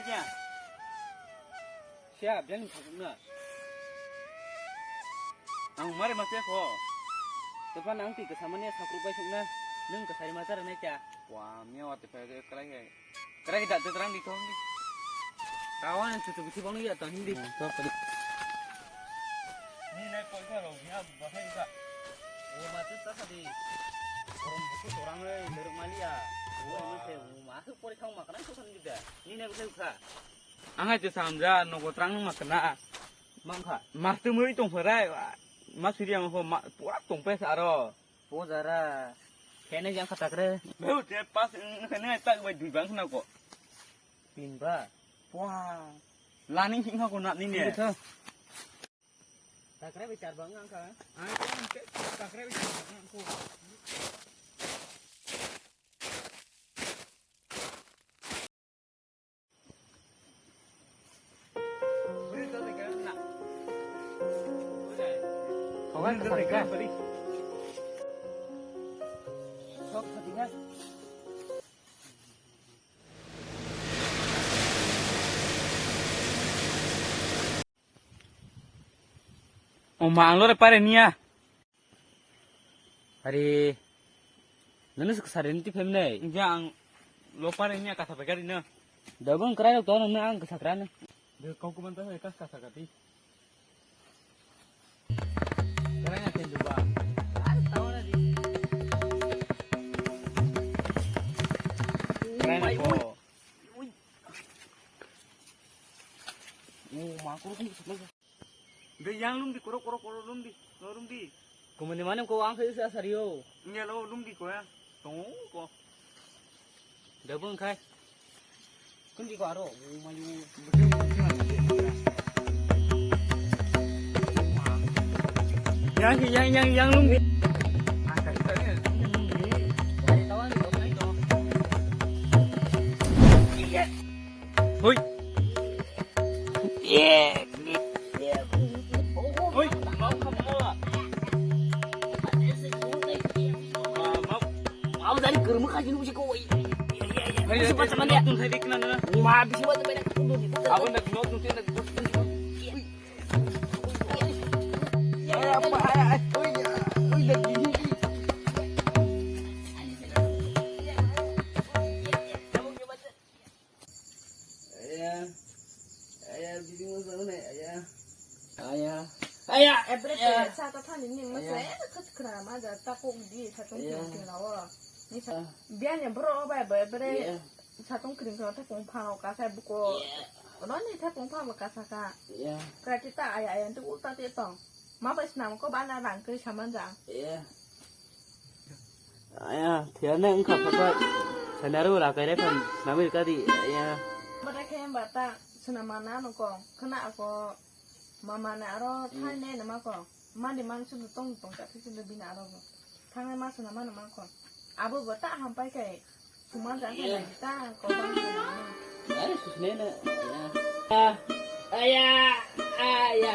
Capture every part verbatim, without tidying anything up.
Ya. Siya, biang ni thangna. Ang mare ma siya ko. Tepan ang ti kesamani sakruk bai sukna. Nung kesari ma chara nai kya? Wah, miya wate pa krai hai. Krai da terang di thong di. Kawan yang tutu biti bang ya tong hindi. Hmm, to padi. Ni nai poisa ro, ni abu bahai ka. O ma tu ta sa di. Orang buku orang le leruk malia. O ma se, o ma se pori thang ma kana tu san kita. Ni nai bukai ka. Ang hai te samja, nogo trang nang ma kana. Mang kha. Mas tu mui tong pharai. Mas suri ang ho ma, pura tong pes aro. Pojara. Kene jang khatak re. Meu te pas, kene tak bai dui bang khna ko. Pin ba. Wah. Lani hing ha ko na ni ne. Ini to. Takre bichar bang ang kha. Ai ko ang ke takre bichar bang ang ko. O ma, ang lore pare niya. Hari, nani suk sari niti phem nei. Enggak, ang lo pare niya kasa pegari na. Dabang kerai rok tau nang ang kasa kerana. De kau kuman tau kas kasa kati. Kerai na ten juba. Ar tau na di. Kerai na ko. Ui. Oh, ma, kuru kuru. De yang lum di, koro, koro, koro, lum di, lo lum di. Kumani mane ko ang khai sa sario. Nya lo lum di ko ya. Tong ko. Dabung khai. Kun di ko aro. Oh, mayu. Yang, yang, yang, yang lum di. Hoi. Hoi, mau kamu mau? Mau dari kurma kaji nu siko. Hei, bisa baca mana? Tun hai dikna na. Uma bisa baca mana? Abang nak mau tun tiada. Ya apa? Oi, oi, dah gini. Aya. Aya, bini mo sa ne, aya. Aya. Aya, ebre te sa ta thani ni mo se, khat khra ma ja ta ko di sa tong kring kring lawo. Ni sa bian ya bro ba ba ebre sa tong kring kring ta kong pha ka sa bu ko. No ni ta kong pha ka sa ka. Ka ti ta aya aya tu ulta te tong. Ma ba snam ko ba na rang ke sa man ja. Aya, thiya ne wngkha phapai. Sanaru rakai rai phan namir kadi, aya. Bada khe ba ta suna mana no ko, khna ko, mama na aro thai ne na ma ko. Mandi man sunu tong tong ka phi sunu bina aro ko. Thangnai ma suna mana ma ko. Abo bo ta hampai kai. Suma ja khe nai ta ko bang ko. Are susne na, aya. Aya, aya.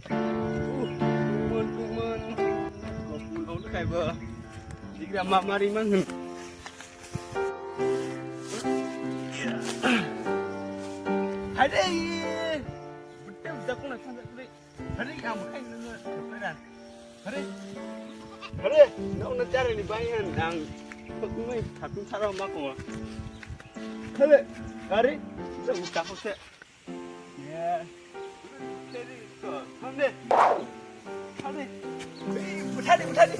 Tuman, tuman. Kau pun kau tu kai ba. Digra mak mari mang. Hai deh. Betul, betul aku nak sangat. Hari yang bukan nunggu keperan. Hari. Hari, nau na cari ni bayan ang. Kau mai satu sarau mak kau. Hari, hari. Bisa buka kau se. Ya. Hari, kau. Hari. Hari. Buta di, buta di.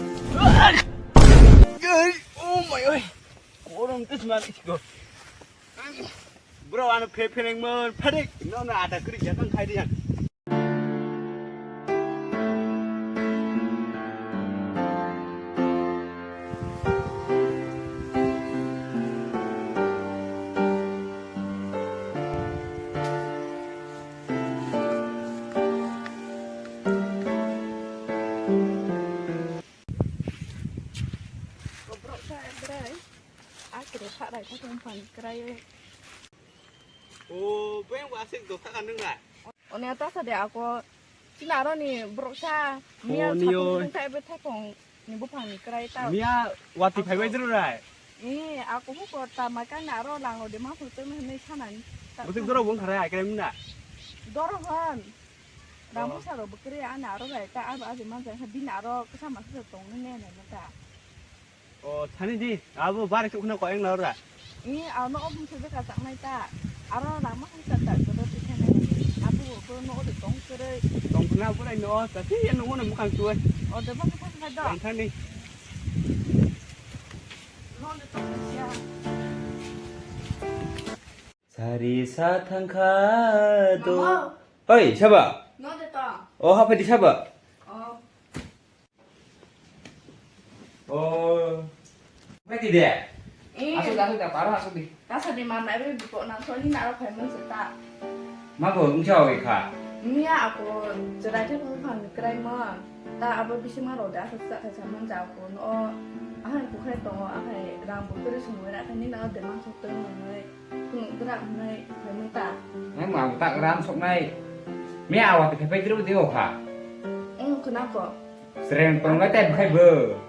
Oh my oi. Korom tes malik kau. Bro, ano phe pheneng mon phadik. No, no, ata kri jatang khai diyan. Bro, sa brai. Akre sa rai ka tong pan krai. O, beng wasik do thaka nung ra. One ta sa de ako Chini aro ni borok sa miya. Oh, ni satung oi. Thaibwi thaipung ni buphang ni kwrai ta. Miya wati phaibai dru rai. Ni ako huko ta makan aro lang ro de ma phutung ni sanani. Butik doro bung kharai ai krai muna. Doro hon. Rang busa rok bwkrwi ani aro bai ta abo abo manjak kha bini aro kwchama khe tong nini nai ta. O thani di abo bari khe khuna koyang na ora. Ni ano o bumse beka chaknai ta. Aro rang ma khe ta ta jodo tikha nai. Abo bo no de tong kwrwi. Tong khna burai no ta ti no no mukang tuai. O de bang khe thang khai do. Tang thani. No de tong sia. Sari sa thangkha do. Mama. Oi, saba? No de to. O, hapai di saba? O. O. Pai di de. Eh. Asuk, asuk da, paro asuk di. Kasa di mama ebe buko nang soni naro khai man seta. Ma bo, ungcha oi kha. Nia ako jerai the ko phang krai ma. Ta abo bisi ma ro da sa sa sa man ja ko no. Ahai bukhai tongo, ahai rang bukhai sumoi ra khai ni na de man sok tong nai. Phunukdra hwnwi phaimung ta. Nang ma tak ran soknai. Me awa te khepai dru de okha. Ung khna ko. Sreng tongnai tai bwkhai bo.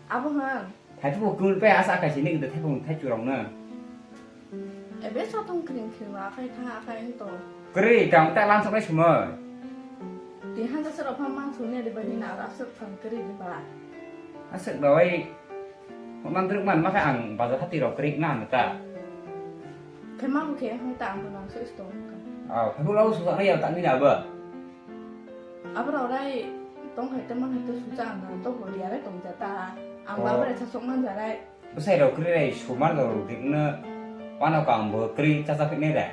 Abo hwn. Thaiphung kun pe asa kai sini gede thaiphung thai churong na. Ebe sotong kring kring akai tha akai to. Kri kam ta lan soknai sumai. Ti hanja sero pha man suni de bani na rap sok phang kri de ba. Aswk dawai. Hokman drwk man makhe ang bazar hati rok krik na ano ta. Khe ma bukhe hoi ta ang bo nang so isto wngkha. Aw, khe hula o sujaknai ya ta nini abo. Abo rok rai tong khai te man khai te suja ang to bo ya rai tong ja ta. Ang ba abo rai sa sok man ja rai. Bwsai rok kri rai sumar rok dikno wano ka ang bo kri cha cha phik nai rai.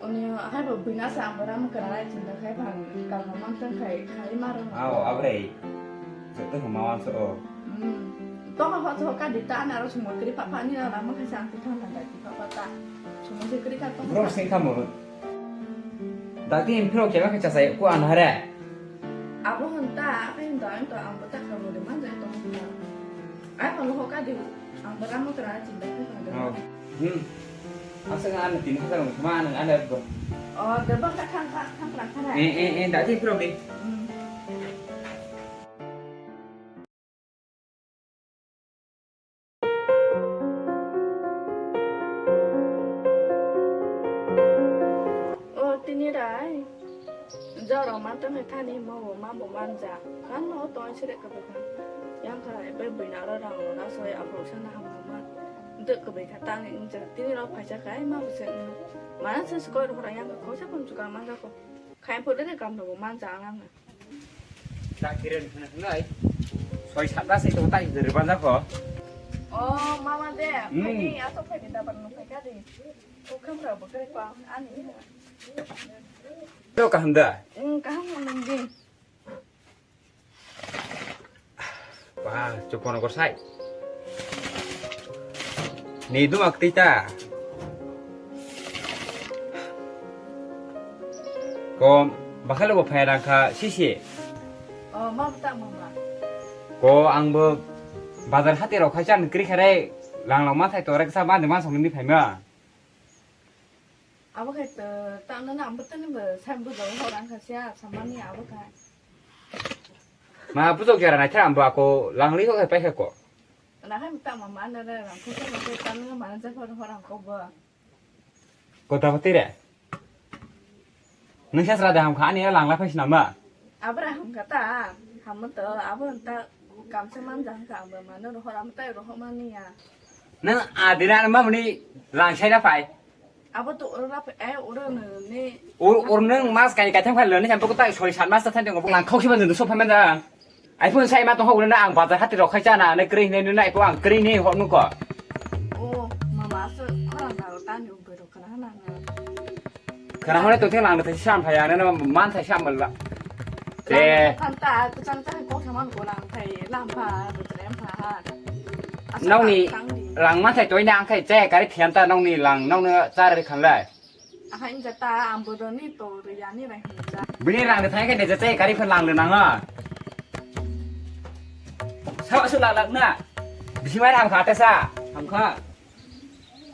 Oni hai bo bini asa ang bo ramo kwrwng rai chinta khai phan kalmo mantang khai khai maro. Aw, abre. Joto huma wanso o. Hmm. Toma ho so ka dita ana ro sumo kri pha pha ni na ramo khai sang ti thang na dai ti pha pha ta. Sumo se kri ka toma. Bro sing khamo. Dati impro kema khe chasai ko an hare. Abo hon ta, akai hon ta, ang ta ang bo ta khamo de man jai tong ta. Ai pha ho ka di. Ang bo ramo kwrwng chinta khai phan. Aw. Hmm. Aswk ang ano tin hajar wng thuma, nwng ano bo. Oh, de bang ka thang, thang, thang, thang, thang. Eh, eh, eh, da ti pro ni. Hmm. Oh, tini rai. Jaro mantang hai thani mo bo ma bo manja. Kan no to sire ka beka. Yang kha ebe bina ro rang ro na soi abo sana ham ma. Dek ka beka tang inja. Tini ro phaisa kai ma bo se. Mana se skoi ro yang ko sa pun chuka manja ko. Khai pho de kam no bo manja ang ang. Tak kiren khna khna ai. Soi sat da se to tai de ban da ko. Oh, mama de. Hmm. Phai ni ato phai ni da ban no phai ka de. Ko kham ra bo kre pa ani. To kaham da. Hmm, kaham nang de. Wah, chupon korsai. Ni duma ktita. Ko bakhalo bo phai rang kha sisi. Oh, ma ta mama. Ko ang bo bazar hati rok khai chan kri khare lang lang ma thai to rek sa ma de ma song ni phai ma. Abo khai ta, ta na na, abo tani bo, sai bo jabo hor ang kha sia, samani abo khai. Ma, bujok jara nai thara ambo ako langli ko khai pai khai ko. Na khai ta ma ma na na, ko ko ko ta na ma na ja hor hor ang ko bo. Ko ta ko tire. Nung sasra da ham kha ani lang la phai sinama. Abra ham kha ta, ham to, abo ta kam se man jang kha, abo ma no hor am ta ro ho mani ya. Nang adira ma muni lang sai na phai. Abo to oro rap, eh, oro no ni. Or, or nung mas kai kai thang phai lo ni, sampai ko ta soi sat mas ta thang jong lang khau si ban jong so phai man da. Ai phone sai ma to ho na ang bazar hati rok khai chana, ne kri ne na ai po ang kri ne ho nu ko. O, mama so khorang na ta ni ung ro kana na na. Khana hone to thang lang thai sam phai ya na man thai sam la. Te. Kan ta, kan ta ko saman ko lang thai lam pha, ro tre pha ha. Nong ni lang man thai toi na ang khai che kari thiam ta nong ni lang nong na char ri khan lai. Aha inja ta ambo do ni to ri ya ni rai hinja. Bini rang de thai ke de je kari phan lang de nang a. Sa su la lak na. Bisi mai ram kha te sa. Ham kha.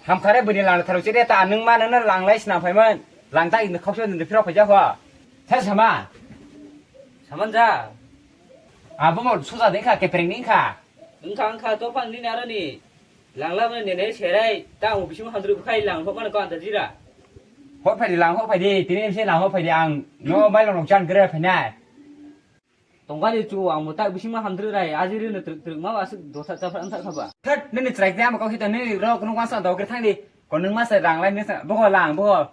Ham kha re bini lang tharo che de ta nung ma nang lang lai sna phai man. Lang ta in khok so de phiro phai ja kho. Sa sama. Thaman ja. Abo mo suja de kha, kepreng ni kha. Wngkha, wngkha, to phan nini aro ni. Lang lam ni nene serai, ta mo bising hamdru khai lang hok mano ko anta jira. Hok phai di lang, hok phai di, tini se lang hok phai di ang. No mai long chan kre phai nai. Tongkali chu ang mo ta bising ma hamdru rai, ajiri no truk truk ma asuk dosa chapra ang thak khaba. Thak, nini chrai te amo kok hita nini ro kunu wasa dok kre thang di. Ko nung ma sai rang lai nisa, boho lang, boho.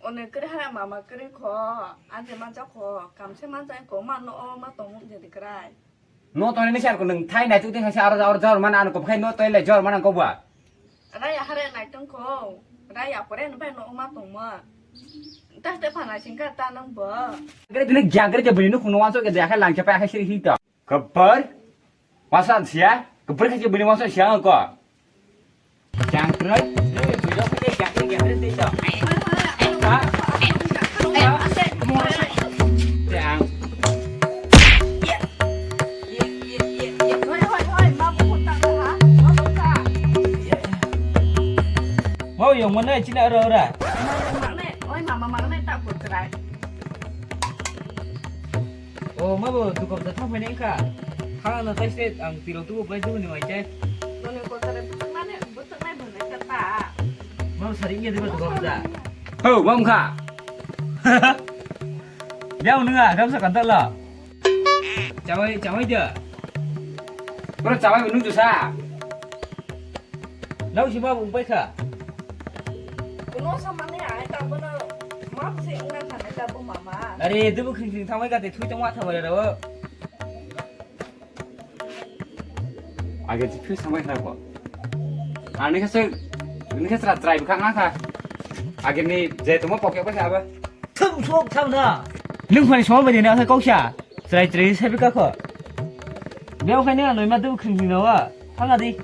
One kwrwi hara mama kwrwi kho, anje manjak kho, kamse manjak kho, ma no o ma tongmung je de kwrai. No tongni ni sar ko nung thai nai tu ting hasi aro aro jor man an ko khai no toi le jor man an ko ba. Raya hare nai tong kho, raya pore no bai no o ma tongma. Ta te phana singka ta nang ba. Gre dine gyang gre je bini no kuno wanso ke de khai lang chapai khai siri hita. Kabar? Masa ansia? Kabar khaje bini masa siang ko? Jangkroi? Ni video khaje jangkroi jangkroi tei to. Ha? Ha? Jang. Hoi, hoi, hoi, ma bu ta ha? Ma bu ta. Mau yang mana cina ora ora? Mana, mana, oi mama mana tak putrai. O, ma bo dukam da thang phai nai kha. Khang ano tai se ang tiro tubu bai duguni mai te. Noni kotare butuk mane, butuk nai bhai nai ta. Ma bo sari nge diba dukam da. Ho, bam kha. Yau nunga, gamsa kanta la. Chawai, chawai da. Bro, chawai nung tu sa. Nau si ma bung pai kha. Kuno samani ai ta bono ma se unga thane ta bo mama. Are, dubu khring khring thamai ka te thui tongma thamai ra o. Age ji phi samai kha ko. Ani kha se, ani kha sra trai bkha nga kha. Age ni je tongma pokya pa sa ba. Thum sok tham na. Nung phani soma bani na kha koksa. Trai trai se bkha ko. Beo khai ne anoi ma dubu khring khring na wa. Thanga di.